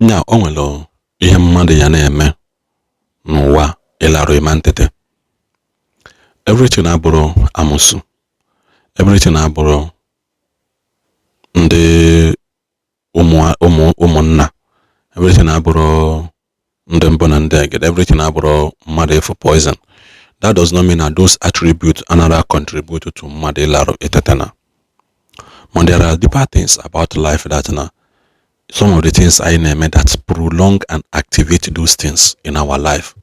Nya o nwere ihe mmadụ ya na-eme n'ụwa ịlarụ ịma ntete. Everything abụrụ amụsụ, everything abụrụ ndị ụmụ ụmụ ụmụnna, everything abụrụ ndị mbụ na ndị egede, everything abụrụ mmadụ ịfụ poison. That does not mean that those attributes another contribute to mmadụ ịlarụ etete na. But there are deeper things about life that na some of the things anyị na-eme that prolong and activate those things in our life.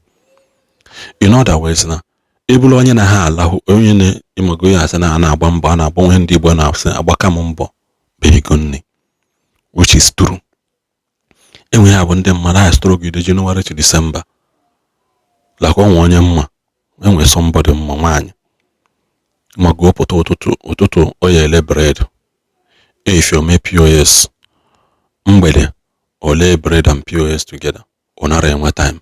In other words, na ị bụrụ onye na ha alahụ, onye na-ịmago ya, asị na a na-agba mbọ, a na-agba ihe ndị Igbo na-asị agbaka m mbọ bụ ego nne, which is true. Enwe ya bụ ndị mmadụ a struggle January to December, like onwe onye mma enwe somebody mma nwaanyị ma gụọ pụta ụtụtụ ụtụtụ, ọ ya ele bread, efi ome POS, mgbede ole bread and POS together. Ọ nara enwe time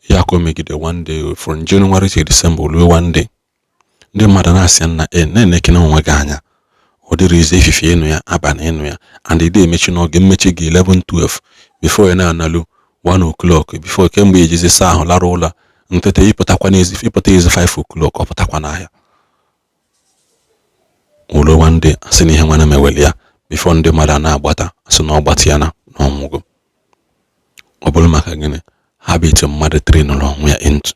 ya ka o megide one day from January to December ruo one day, ndị mmadụ na-asị nna e na-enekene onwe gị anya. Ọ dịrị izu efifie ịnụ ya, abalị ịnụ ya, and ide emechi n'oge mmechi gị 11, 12 before ị na-analụ 1 o'clock, before kemgbe ejizi saa ahụ lara ụlọ ntete, ịpụtakwa n'ezi, ịpụta ezi 5 o'clock, ọ pụtakwa n'ahịa ụlọ. One day, asị na ihe nwana meweli ya before ndị mmadụ a na-agbata, asị na ọ gbatị ya na ọnwụgo. Ọ bụrụ maka gịnị? Habit mmadụ trainụrụ onwe ya into.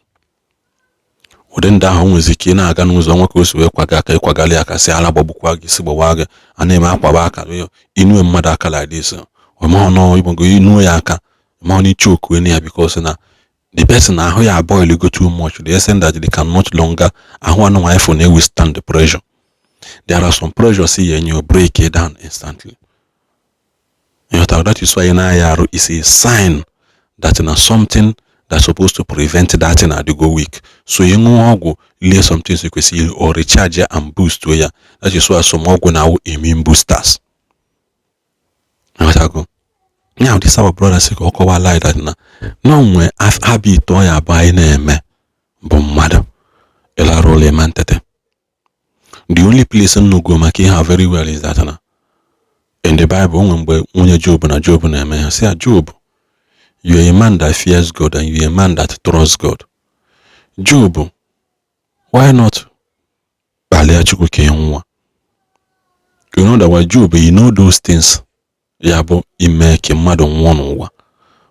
Ụdị ndị ahụ nwezi ike ị na-aga n'ụzọ, nwoke o si wee kwaga aka, ịkwagali aka, si ala gbagbukwa gị, si gbawa gị, a na-eme akwaba aka, inue mmadụ aka like this, ọmọnọ igbogo inue ya aka ma ọ na ichoku ya, because na the person ahụ ya boil go too much, the extent that they cannot longer ahụ anụ nwa na withstand the pressure. There are some pressures ya enye, break it down instantly. Ịghọtara? That is why ị na-aya arụ is a sign that na something that's supposed to prevent that thing adịgo weak. So ị ṅụọ ọgwụ, lie some things kwesịrị or recharge ya and boost ya. That is why some ọgwụ na-awụ immune boosters. Ịghọtago? Now this our brother sị ka ọ kọwala anyị that na na onwe habit ọ ya bụ anyị na-eme bụ mmadụ ịlarụ ụlọ ịma ntete. The only place nnukwu maka ihe a very well is that na in the Bible, onwe mgbe nwunye Job na Job na-eme ha, sị ya, "Job, you are a man that fears God and you are a man that trusts God. Job, why not kpalia Chukwu ka ị nwụọ?" You know that why Job, you know those things ya bụ ime ka mmadụ nwụọ n'ụwa,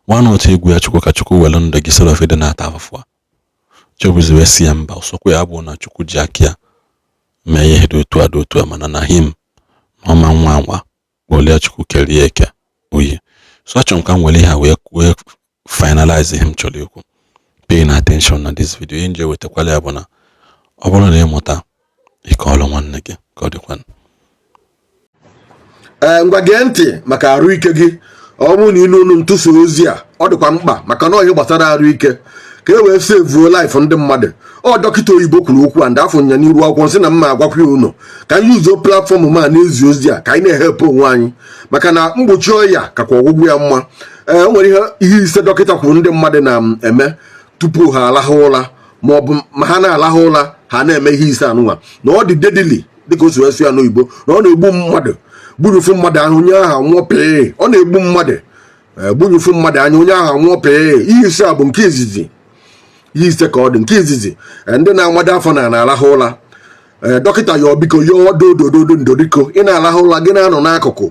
why not egwu ya Chukwu ka Chukwu were ndụ gị sort of ịdị na-ata afụfụ a? Job wee sị ya mba, ọsọkwa ya bụ na Chukwu ji aka ya mee ihe dị otu a dị otu a, mana na him na ọma nwa anwa kpọlie Chukwu kerie eke oyi. So achọrọ m ka m were ihe a wee finalize ihe m chọrọ ikwu. Paying attention na this video, ihe nje wetakwala ya bụ na ọ bụrụ na ịmụta ike ọlụ nwanne gị ka ọ dịkwa. Ee, ngwa, gee ntị maka arụike gị. Ọ bụrụ na ịnụ olu ntụsa ozi a, ọ dịkwa mkpa maka na ọhịa gbasara arụike ka e wee savuo life ndị mmadụ. Ọ dọkịta oyibo kwuru okwu a ndị afọ nya n'iru akwụkwọ nsị na mma agwakwa ya unu ka anyị uzuo platform ma na-ezi ozi a, ka anyị na-ehepụ onwe anyị, maka na mgbochi ọya kakwa ọgwụgwụ ya mma. Ee, o nwere ihe ise dọkịta kwuru ndị mmadụ na-eme tupu ha alahụ ụra, ma ọ bụ ma ha na-alahụ ụra, ha na-eme ihe ise anụnwa, na ọ dị deadly, dịka o si wee sụ ya n'oyibo, na ọ na-egbu mmadụ, gburufu mmadụ ahụ, onye ahụ nwụọ pịị. Ọ na-egbu mmadụ, gburufu mmadụ anya, onye ahụ nwụọ pịị. Ihe ise a bụ nke izizi, ihe ise ka ọ dị. Nke izizi, ndị na-amado afọ na na-alahụ ụra, ee, dọkịta yọọ, biko yọọ dodododo ndodiko, ị na-alahụ ụra, gị na-anọ n'akụkụ,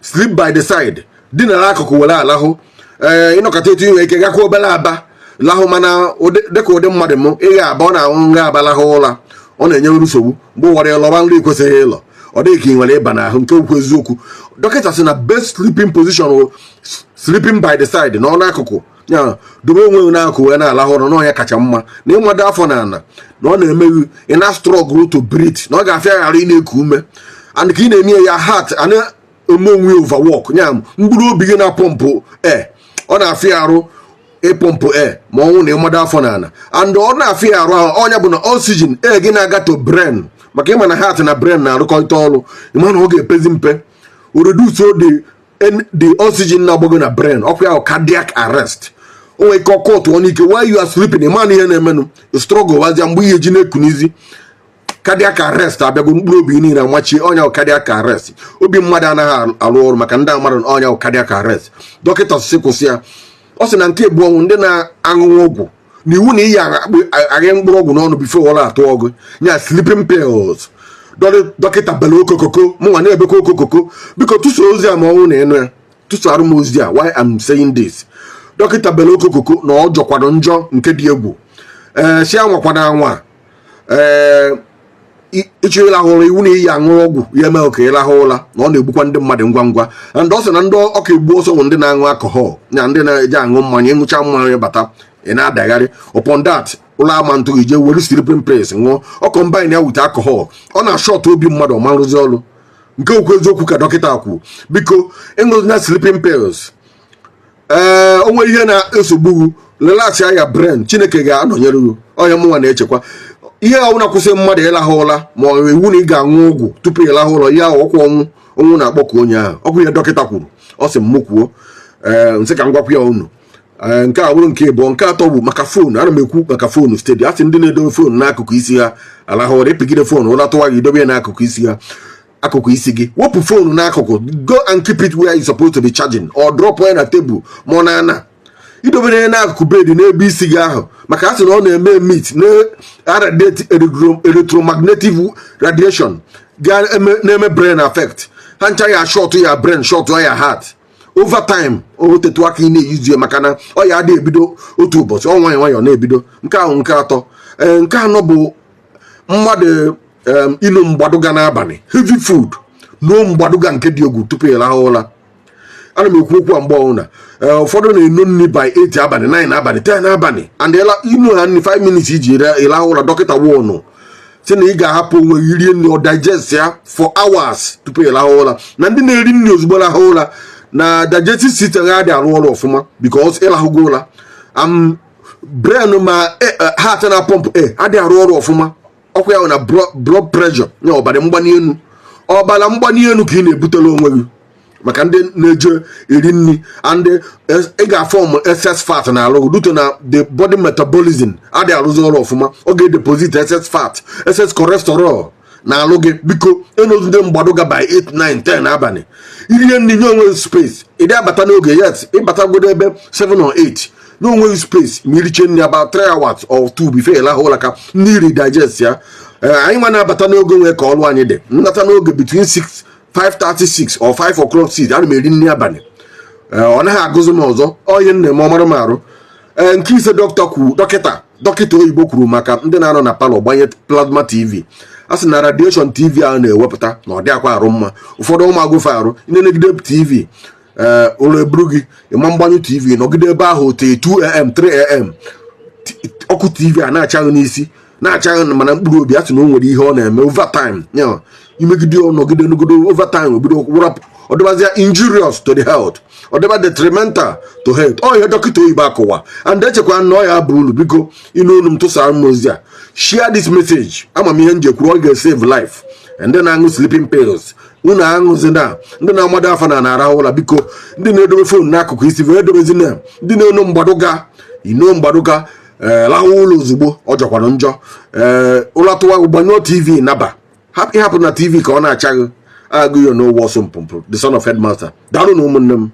sleep by the side, dina n'akụkụ were alahụ. Ee, ịnọkọta etu inwe ike gakwa obere aba lahụ, mana dịka ụdị mmadụ m ịgha aba, ọ na-anwụ nga aba lahụ ụra, ọ na-enye nsogbu. Mgbe ụfọdụ ịlọba nri kwesịghị ịlọ, ọ dịghị ka ị nwere ịba n'ahụ. Nke okwu eziokwu, dọkịta sị na best sleeping position wụ sleeping by the side, na ọ n'akụkụ ya, dobe onwe gị n'akụkụ wee na-alahụ ụra, n'ọnya kacha mma. Na ịmado afọ na ana na ọ na-emeghu ị na struggle to breathe, na ọ ga-afịa ghara ị na-eku ume, and ka ị na-eme ya, heart a na-eme onwe ya overwork, ya mkpụrụ obi gị na-apump air, ọ na-afịa arụ ịpump air ma ọnwụ na ịmado afọ na ana, and ọ na-afịa arụ ahụ, ọnya bụ na oxygen air gị na-aga to brain, maka ịma na heart na brain na-arụkọrịta ọrụ. Ịma na ọ ga-epezi mpe, o reduce the oxygen na-agbago na brain, ọkwa ya cardiac arrest. O nwere ike ọkọ tụọ n'ike while you are sleeping. Ịma na ihe na-emenụ, struggle wazia mgbe ihe ji na-ekunizi. Cardiac arrest abịago, mkpụrụ obi niile amachie ọnya. Cardiac arrest, obi mmadụ anaghị arụ ọrụ. Maka ndị amadụ, ọnya cardiac arrest, dọkịta sị kwụsị ya. Ọ sị na nke bụ ọnwụ ndị na-aṅụ ọgwụ na iwu na iyi agha mkpụrụ ọgwụ n'ọnụ before ụra atụ ọgụ nya, sleeping pills. Dọkịta bele okokoko, mụnwa na-ebekwa okokoko. Biko tụso ozi a ma ọnwụ na ịnụ ya, tụsara m ozi a. Why I'm saying this, dọkịta bele okokoko na ọ jọkwado njọ nke dị egwu. Ee, si anwakwana anwa. Ee, ịchọ ịlahụ ụra, iwu na iyi aṅụ ọgwụ ya eme ka ịlahụ ụra, na ọ na-egbukwa ndị mmadụ ngwa ngwa. And ọ sị na ndị ọka egbu ọsọ bụ ndị na-aṅụ alcohol na ndị na-eji aṅụ mmanya. Ịṅụcha mmanya bata, ị na-adagharị. Upon that, ụlọ ama ntụ gị, jee were sleeping pills ṅụọ, ọ combine ya with alcohol, ọ na-short obi mmadụ, ọma nrụzi ọrụ. Nke okwu eziokwu ka dọkịta kwu. Biko ịṅụzina sleeping pills. Ee, o nwere ihe na-esogbu gị, relax ya brain, Chineke ga-anọnyere gị. Onye mụnwa na-echekwa ihe ọbụla kwụsị mmadụ ịlahụ ụra, ma ọ iwu na ị ga-aṅụ ọgwụ tupu ịlahụ ụra, ihe ahụ ọkwa ọnwụ. Ọnwụ na-akpọ ka onye ahụ ọkwa ihe dọkịta kwuru. Ọ sị m kwuo. Ee, nsị ka m gwakwa ya unu. Ee, nke a bụrụ nke ịbụọ. Nke atọ bụ maka phone. Ana m ekwu maka phone steady. A sị ndị na-edobe phone n'akụkụ isi ha alahụ ụra, ịpịgide phone, ụra tụwa gị, dobe ya n'akụkụ isi ha, akụkụ isi gị. Wepụ phone n'akụkụ, go and keep it where it's supposed to be charging or drop ya na tebụl ma ọ na-ana idobere ya n'akụkụ bed n'ebe isi gị ahụ, maka a sị na ọ na-eme emit na-radiate electromagnetic radiation ga-na-eme brain affect. Ha ncha ya short ya brain, short ya heart over time. O tetu aka ị na-eyuzu ya, maka na ọ ya adịghị ebido otu ụbọchị, ọ nwayọ nwayọ na-ebido. Nke ahụ nke atọ. Ee, nke anọ bụ mmadụ inu mgbaduga n'abalị, heavy food, no mgbaduga nke dị egwu tupu ị rahụ ụra. Ana m ekwu okwu a mgbe ọbụla. Ụfọdụ na-eno nri by 8 abalị, 9 abalị, 10 abalị, and inu ha nri 5 minutes iji ịrahụ ụra. Dọkịta wụnụ si na ị ga-ahapụ onwe gị rie nri, ọ digest ya for hours tupu ị rahụ ụra. Na ndị na-eri nri ozugbo rahụ ụra, na digestive system ha dị arụ ọrụ ọfụma, because ịrahụgo ụra, am brain ma heart na pump e adịghị arụ ọrụ ọfụma. Ọkwa ya na blood pressure ya, ọbara mgbali elu, ọbara mgbali elu ka ị na-ebutere onwe gị, maka ndị na-eje eri nri. And ị ga-aform excess fat na arụ due to na the body metabolism adịghị arụzi ọrụ ọfụma. Ọ ga-edeposit excess fat, excess cholesterol na alụ gị. Biko enozide mgbadoga by 8, 9, 10 abalị. Irie nri, nye onwe space. Ịdị abata n'oge yet, ịbatagodo ebe 7 or 8, nye onwe space ma iriche nri about 3 hours or 2 before ịlahụ ụra, ka nri iri digest ya. Anyị nwa na-abata n'oge nwee ka ọrụ anyị dị nnata n'oge, between 6, 5:36 or 5 o'clock, 6, ana m eri nri abalị. Ọ naghị agụzi m ọzọ. Ọ ihe m na-eme ọmara m arụ. Ee, nke ise dọkịta kwuru, dọkịta oyibo kwuru maka ndị na-anọ na parlour gbanye plasma TV. A sị na radiation TV ahụ na-ewepụta na ọ dị akwa arụ mma. Ụfọdụ ụmụ arụ ịna-enegide TV, ee, ụlọ eburu gị ịma mgbanyụ TV, nọgide ebe ahụ te 2 a.m., 3 a.m., ọkụ TV a na-achaghị n'isi, na-achaghị, mana mkpụrụ obi. A sị na o nwere ihe ọ na-eme over time ya, imegide ọ nọgide nọgide, over time obido wụrapụ, ọ dịbazịa injurious to the health, ọ dịba detrimental to health. Ọ ihe dọkịta oyibo akụwa and echekwa na ọ ya bụ uru. Biko ịnụ olu m, tụsara m ozi a, share this message. Ama m ihe nje kwuru, ọ ga-save life. Ndị na-aṅụ sleeping pills, unu aṅụzi. Na ndị na-amado afa na na-arahụ ụra, biko, ndị na-edobe phone n'akụkụ isi wee edobezi, na ndị na-eno mgbaduga, ino mgbaduga, ee, lahụ ụlọ ozugbo. Ọ jọkwara njọ. Ee, ụlọ tụwa, gbanyụọ TV, naba ịhapụ na TV ka ọ na-achaghị agụ ya n'ụwa ọsọ mpụmpụ. The son of headmaster, daalụ na ụmụnne m.